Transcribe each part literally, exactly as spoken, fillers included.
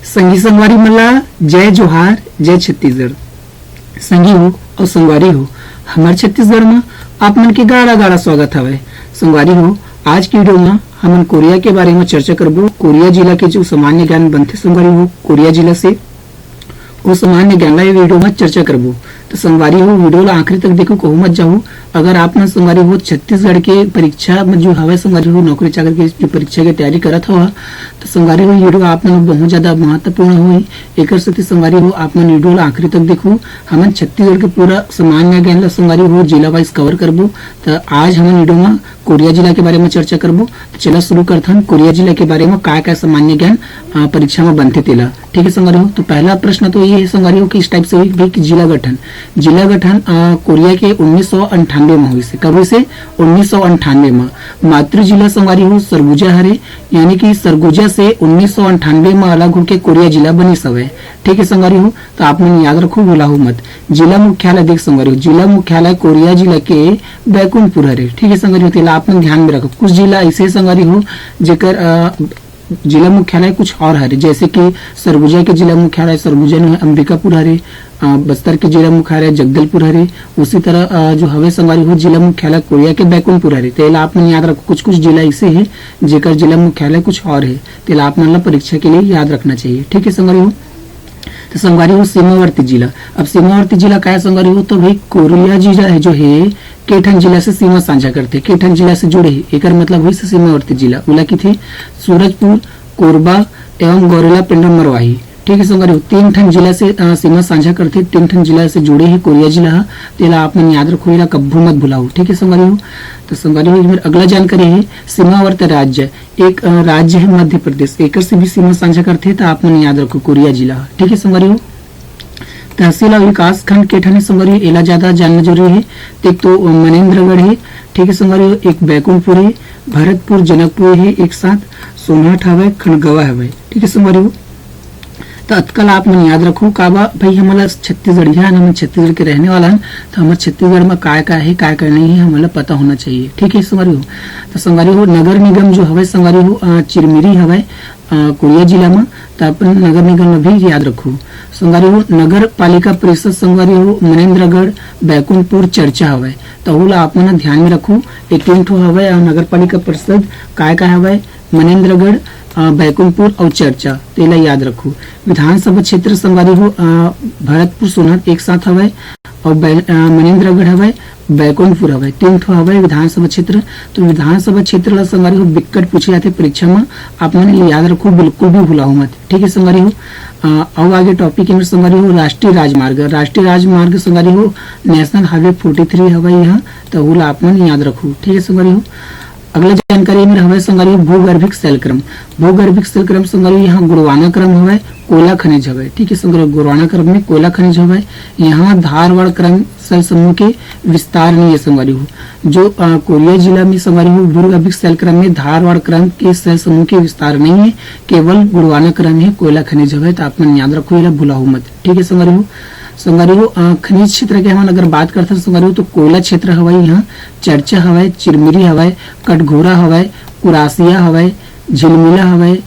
संगी संगवारी मन ला जय जोहार, जय छत्तीसगढ़। संगी हो अउ संगवारी हो, हमर छत्तीसगढ़ म आप मन के गाड़ा गाड़ा स्वागत हवय। संगवारी हो, आज के वीडियो म हमन कोरिया के बारे म चर्चा करबो। कोरिया जिला के जो सामान्य ज्ञान बनथे संगवारी हो, कोरिया जिला से वो सामान्य ज्ञान ला ये वीडियो म चर्चा करबो। तो संगवारी हो, वीडियो ला आखिरी तक देखो, कहूँ मत जाहू। अगर आप मन संगवारी हो छत्तीसगढ़ के परीक्षा म जो हवय संगवारी हो, नौकरी चाकरी के जो परीक्षा के तैयारी करत हव, तो संगवारी हो, ये वीडियो आप मन ला बहुत ज्यादा महत्वपूर्ण होही। एकर सेती संगवारी हो, आप मन वीडियो ला आखिरी तक देखो। हमन छत्तीसगढ़ के पूरा सामान्य ज्ञान ला संगवारी हो जिला वाइज कवर करबो। तो आज हमन वीडियो म कोरिया जिला के बारे म चर्चा करबो। तो चला शुरू करथन, कोरिया जिला के बारे म काय काय सामान्य ज्ञान अ, परीक्षा म बनथे तेला। ठीक है संगवारी हो, तो पहला प्रश्न तो ये है संगवारी हो कि इस टाइप से होही भाई कि जिला गठन, जिला गठन अ, कोरिया के उन्नीस सौ अंठानवे म होइस हे। कब होइस हे? उन्नीस सौ अंठानवे म। मातृ जिला संगवारी हो सरगुजा हरे, यानी कि सरगुजा से उन्नीस सौ अंठानवे म अलग होके कोरिया जिला बनिस हवय। ठीक है संगवारी हो, तो आप मन याद रखो, भुलाहू मत। जिला मुख्यालय देख संगवारी हो, जिला मुख्यालय कोरिया जिला के बैकुंठपुर हरे। ठीक है संगवारी हो, तेला आप मन ध्यान में रखो। कुछ जिला ऐसे हे संगवारी हो जेकर अ, जिला मुख्यालय कुछ और हरे, जैसे कि सरगुजा के जिला मुख्यालय सरगुजा नोहे, अंबिकापुर हरे, अ, बस्तर के जिला मुख्यालय जगदलपुर हरे। उसी तरह अ, जो हवे संगवारी हो जिला मुख्यालय कोरिया के बैकुंठपुर हरे। तेला आप मन याद रखो, कुछ कुछ जिला ऐसे हे जेकर जिला मुख्यालय कुछ और हे, तेला आप मन ला परीक्षा के लिए याद रखना चाहिए। ठीक है संगवारी हो, तो संगवारी हो सीमावर्ती जिला। अब सीमावर्ती जिला काय संगवारी हो, तो भाई कोरिया जिला है जो है के ठन जिला से सीमा साझा करथे, के ठन जिला से जुड़े हे, एकर मतलब होइस सीमावर्ती जिला। ओला किथे सूरजपुर, कोरबा एवं गौरेला पेंड्रा मरवाही। ठीक है संगवारी हो, तीन ठन जिला से अ, सीमा साझा करथे, तीन ठन जिला से जुड़े हे कोरिया जिला ह। तेला आप मन याद रखो, एला कब्बो मत भुलाओ। ठीक है संगवारी हो, तो संगवारी हो, ये मेर अगला जानकारी है सीमावर्ती राज्य, एक अ, राज्य है मध्य प्रदेश, एकर से भी सीमा साझा करथे, तो आप मन याद रखो कोरिया जिला ह। ठीक है संगवारी हो, तहसील और विकास खंड के ठन हे संगवारी हो, एला ज्यादा जानना जरूरी है। एक तो मनेंद्रगढ़ है, ठीक है संगवारी हो, एक बैकुंठपुर है, भरतपुर जनकपुर है, एक साथ सोनहट हवय, खंडगवा हवय। ठीक है संगवारी हो, तो अतका ला आप मन याद रखो। काबर भाई, हमन ला छत्तीसगढ़िया हन, हमन छत्तीसगढ़ के रहने वाला हन, तो हमर छत्तीसगढ़ में काय काय है, काय काय नहीं है, हमन ला पता होना चाहिए। ठीक है संगवारी हो, तो संगवारी हो नगर निगम जो हवय संगवारी हो अ, चिरमिरी हवय अ, कोरिया जिला में, तो अपन नगर निगम में भी याद रखो। संगवारी हो नगर पालिका परिषद संगवारी हो मनेंद्रगढ़ बैकुंठपुर चरचा हवय, तो ओला आप मन ध्यान में रखो। ये तीन ठो हवय अ, नगर पालिका परिषद काय काय हवय, मनेंद्रगढ़, अ, बैकुंठपुर अउ चरचा, तेला याद रखो। विधानसभा क्षेत्र संगवारी हो अ, भरतपुर सोनहट एक साथ हवय अउ बै-, अ, मनेंद्रगढ़ हवय, बैकुंठपुर हवय, तीन ठो हवय विधानसभा क्षेत्र। तो विधानसभा क्षेत्र ला संगवारी हो बिक्कट पूछे जाथे परीक्षा म, आप मन ये याद रखो, बिल्कुल भी भुलाओ मत। ठीक है संगवारी हो, अ, अउ आगे टॉपिक है संगवारी हो राष्ट्रीय राजमार्ग। राष्ट्रीय राजमार्ग संगवारी हो नेशनल हाईवे फोर्टी थ्री हवय यहाँ, तो ओला आप मन याद रखो। ठीक है संगवारी हो, अगला जानकारी मेर हवय संगवारी हो भूगर्भिक शैल क्रम। भूगर्भिक शैल क्रम संगवारी हो यहाँ गोंडवाना क्रम हवय, कोयला खनिज हवय। ठीक है संगवारी हो, गोंडवाना क्रम में कोयला खनिज हवय। यहाँ धारवाड़ क्रम शैल समूह के विस्तार नहीं है संगवारी हो। जो अ, कोरिया जिला में संगवारी हो भूगर्भिक शैल क्रम में धारवाड़ क्रम के शैल समूह के विस्तार नहीं है, केवल गोंडवाना क्रम है, कोयला खनिज हवय, तो आप मन याद रखो, एला भुलाहू मत। ठीक है संगवारी हो, संगवारी हो अ, खनिज क्षेत्र के हमन अगर बात करथन संगवारी हो, तो कोयला क्षेत्र हवय, यहाँ चरचा हवय, चिरमिरी हवय, कटघोरा हवय, कुरासिया हवय, झिलमिला हवय,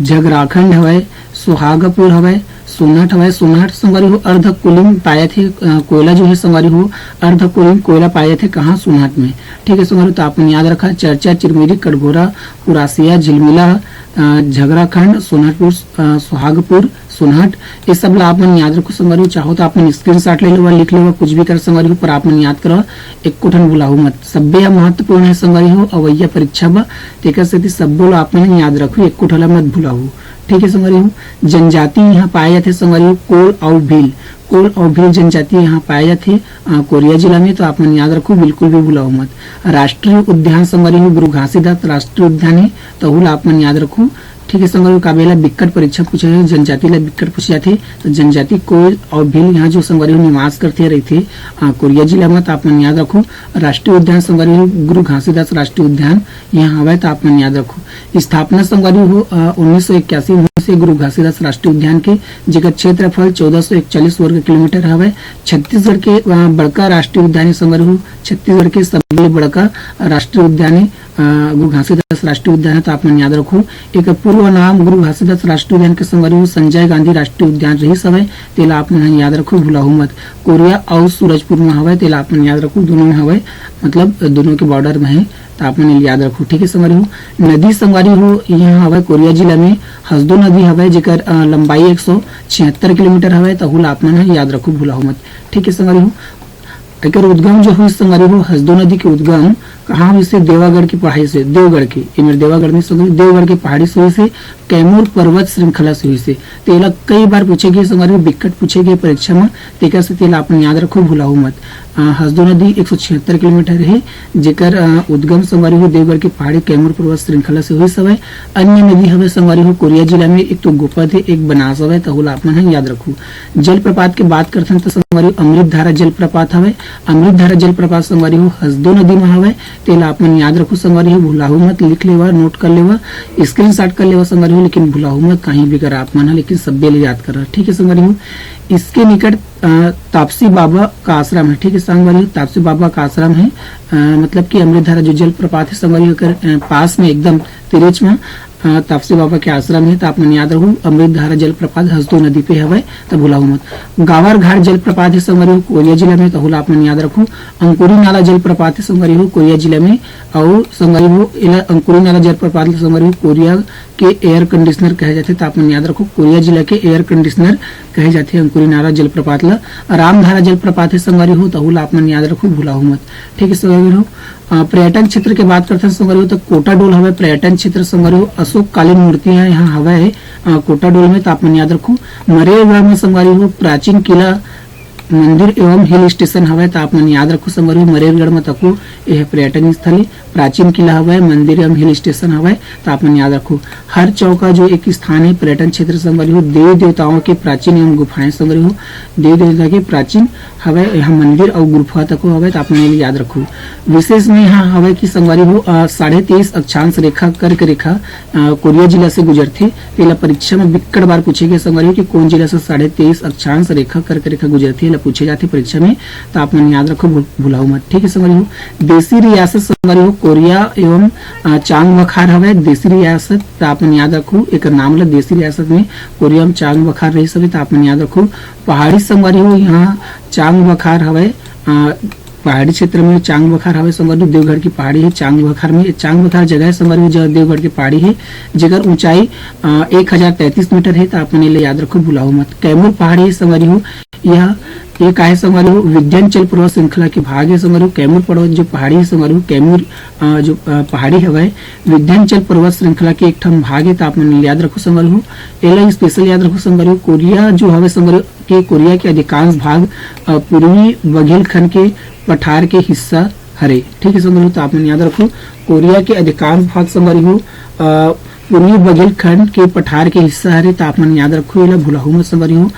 झगराखंड हवय, सुहागपुर हवय, सोनहट हवय। सोनहट संगवारी हो अर्धकुलीन पाए थे, अ, कोयला जो है संगवारी हो अर्धकुलीन कोयला पाए थे कहाँ? सोनहट में। ठीक है संगवारी हो, तो आप मन याद रखा चरचा, चिरमिरी, कटघोरा, कुरासिया, झिलमिला, अ, झगराखंड, सोनहटपुर, अ, सुहागपुर, सोनहट, ये सब ला आप मन याद रखो संगवारी हो। चाहो तो आप मन स्क्रीनशॉट ले लेवा, लिख लेवा, कुछ भी कर संगवारी हो, पर आप मन याद करो, एको ठन भुलाहू मत। सब्बे ह महत्वपूर्ण है संगवारी हो अवैया परीक्षा बर, तेकर सेती सब्बो ला आप मन याद रखो, एको ठन ला मत भुलाहू। ठीक है संगवारी हो, जनजाति यहाँ पाए जाथे संगवारी हो कोल अउ भील, कोल अउ भील जनजाति यहाँ पाए जाथे अ, कोरिया जिला में, तो आप मन याद रखो, बिल्कुल भी भुलाहू मत। राष्ट्रीय उद्यान संगवारी हो गुरु घासीदास राष्ट्रीय उद्यान है, तो ओहू ला आप मन याद रखो। ठीक है संगवारी हो, काबर एला बिक्कट परीक्षा पूछे जाथे, जनजाति ला बिक्कट पूछे जाथे, तो जनजाति कोल अउ भील यहाँ जो संगवारी हो निवास करथे रहिथे अ, कोरिया जिला में, तो आप मन याद रखो। राष्ट्रीय उद्यान संगवारी हो गुरु घासीदास राष्ट्रीय उद्यान यहाँ हवय, तो आप मन याद रखो। स्थापना संगवारी हो अ, उन्नीस सौ इक्यासी में से गुरु घासीदास राष्ट्रीय उद्यान के, जेकर क्षेत्रफल चौदह सौ इकतालीस वर्ग किलोमीटर हवय। छत्तीसगढ़ के अ, बड़का राष्ट्रीय उद्यान है संगवारी हो, छत्तीसगढ़ के सबले बड़का राष्ट्रीय उद्यान है गुरु घासीदास राष्ट्रीय उद्यान है, तो आप मन याद रखू। एक पूर्व नाम गुरु घासीदास राष्ट्रीय उद्यान के संगवारी हो संजय गांधी राष्ट्रीय उद्यान रहिस हवय, तेला आप मन ह याद रखू, भुलाहू मत। कोरिया अउ सूरजपुर में हवय, तेला आप मन याद रखू, दोनों में हवय, मतलब दोनों के बॉर्डर में है, तो आप मन याद रखू। ठीक है संगवारी हो, नदी संगवारी हो यहाँ हवय कोरिया जिला में हसदो नदी हवय, जेकर अ, लंबाई एक सौ छिहत्तर किलोमीटर हवय, तहू ला आप मन ह याद रखू, भुलाहू मत। ठीक है संगवारी हो, एकर उद्गम जो हुई संगवारी हो, हसदो नदी के उद्गम कहाँ हुई से? देवागढ़ की पहाड़ी से, देवगढ़ की, ये मेरे देवागढ़ में संगवारी, देवगढ़ के पहाड़ी से हुई से, कैमूर पर्वत श्रृंखला से हुई से। तेला कई बार पूछे गए संगवारी हो, बिकट पूछे गए परीक्षा में, तेकर से तेला अपन याद रखो, भुलाहू मत। अ, हसदो नदी एक सौ छिहत्तर किलोमीटर है, जेकर अ, उद्गम संगवारी हो देवगढ़ के पहाड़ी कैमूर पर्वत श्रृंखला से हुई हवय। अन्य नदी हवे संगवारी हो कोरिया जिला में, एक तो गोपद है, एक बनास हवे, तहू ला आप मन ह याद रखू। जलप्रपात के बात करथन त संगवारी हो अमृत धारा जलप्रपात हवे। अमृत धारा जलप्रपात संगवारी हो हसदो नदी में हवे, तेला आप मन याद रखू संगवारी हो, भुलाहू मत, लिख लेवा, नोट कर लेवा, स्क्रीनशॉट कर लेवा संगवारी हो, लेकिन भुलाहू मत कहीं भी कर आप मन ह, लेकिन सब्बे ले याद करा, ठीक है संगवारी हो। इसके निकट अ, तापसी बाबा का आश्रम है, ठीक है संगवारी हो, तापसी बाबा का आश्रम है, अ, मतलब कि अमृत धारा जो जलप्रपात है संगवारी हो, ओकर, अ, पास में एकदम तिरेच में अ, तापसी बाबा के आश्रम है, तो आप मन याद रखू, अमृत धारा जलप्रपात हसदो नदी पे हवय, तो भुलाहू मत। गावर घाट जलप्रपात है संगवारी हो कोरिया जिला में, तहू ला आप मन याद रखू। अंकुरी नाला जलप्रपात है संगवारी हो कोरिया जिला में, अउ संगवारी हो एला अंकुरी नाला जलप्रपात ला संगवारी हो कोरिया के एयर कंडीशनर कहे जाथे, तो आप मन याद रखो, कोरिया जिला के एयर कंडीशनर कहे जाथे अंकुरी नाला जलप्रपात ला। रामधारा जलप्रपात है संगवारी हो, तहू ला आप मन याद रखो, भुलाहू मत। ठीक है संगवारी हो, अ, पर्यटन क्षेत्र के बात करथन संगवारी हो, तो कोटा डोल हवे पर्यटन क्षेत्र संगवारी हो, अशोक कालीन मूर्तियां यहाँ हवे, अ, कोटा डोल में, तो आप मन याद रखो। मरेरगढ़ में संगवारी हो प्राचीन किला, मंदिर एवं हिल स्टेशन हवे, तो आप मन याद रखो संगवारी हो, मरेरगढ़ में तको यह पर्यटन स्थल हे। प्राचीन किला हवय, मंदिर एवं हिल स्टेशन हवय, तो आप मन याद रखो। हर चौका जो एक स्थान है पर्यटन क्षेत्र संगवारी हो, देवी देवताओं के प्राचीन एवं गुफाएं संगवारी हो, देवी देवता के प्राचीन हवय, यहाँ मंदिर अउ गुफा तको हवय, तो आप मन याद रखो। विशेष में यहाँ हवय कि संगवारी हो, अ, साढ़े तेईस अक्षांश रेखा, कर्क रेखा, अ, कोरिया जिला से गुजरथे, तेला परीक्षा में बिक्कट बार पूछे गए संगवारी हो कि कौन जिला से साढ़े तेईस अक्षांश रेखा, कर्क रेखा गुजरथे, एला पूछे जाथे परीक्षा में, तो आप मन याद रखो, भू-, भुलाओ मत, ठीक है संगवारी हो। देसी रियासत संगवारी हो कोरिया एवं, अ, चांग वखार हवय, देसी रियासत, तो आप मन याद रखो, एकर नाम ला देसी रियासत में कोरिया एवं चांग वखार रहिस हवे, तो आप मन याद रखो। पहाड़ी संगवारी हो यहाँ चांग वखार हवय, अ, पहाड़ी क्षेत्र में चांग वखार हवे संगवारी हो, देवगढ़ की पहाड़ी है चांग वखार में। चांग वखार जगह है संगवारी हो, जो देवगढ़ की पहाड़ी है, जेकर ऊंचाई, अ, एक हजार तैंतीस मीटर है, तो आप मन एला याद रखो, भुलाओ मत। कैमूर पहाड़ी है संगवारी हो, यह, ये का है संगवारी हो, विंध्याचल पर्वत श्रृंखला के भाग है संगवारी हो। कैमूर पर्वत जो पहाड़ी है संगवारी हो, कैमूर, अ, जो, अ, पहाड़ी हवय, विंध्याचल पर्वत श्रृंखला के एक ठन भाग है, तो आप मन याद रखो संगवारी हो। एला स्पेशल याद रखो संगवारी हो, कोरिया जो हवे संगवारी हो, के कोरिया के अधिकांश भाग, अ, पूर्वी बघेलखंड के पठार के हिस्सा हरे। ठीक है संगवारी हो, तो आप मन याद रखो, कोरिया के अधिकांश भाग संगवारी हो, अ, पूर्वी बघेलखंड के पठार के हिस्सा हरे, तो आप मन याद रखो, एला भुलाहू मत संगवारी हो।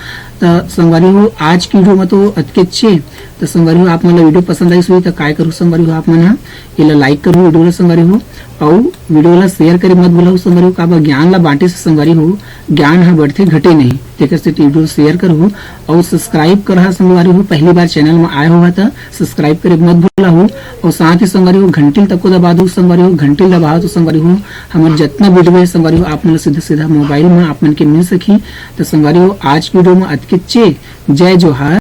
त संगवारी हो, आज की वीडियो में तो अतकेच हे। त संगवारी हो, आप मन ला वीडियो पसंद आइस होही, त काय करू संगवारी हो, आप मन ह एला लाइक करू वीडियो ला संगवारी हो, अउ वीडियो ला शेयर करे मत भुलाहू संगवारी हो, काबर ज्ञान ला बांटे से संगवारी हो, ज्ञान ह बढ़थे घटे नहीं, तेकर सेती वीडियो शेयर करहू अउ सब्सक्राइब करहा संगवारी हो। पहली बार चैनल में आए हो त सब्सक्राइब करे मत भुलाहू, अउ साथ ही संगवारी हो घंटी ल तको दबा दो संगवारी हो, घंटी ल दबाओ तो संगवारी हो हमर जतना वीडियो है संगवारी हो आप मन ला सीधा सीधा मोबाइल में आप मन के मिल सकही। तो संगवारी हो आज की वीडियो में अतकेच हे, जय जोहार।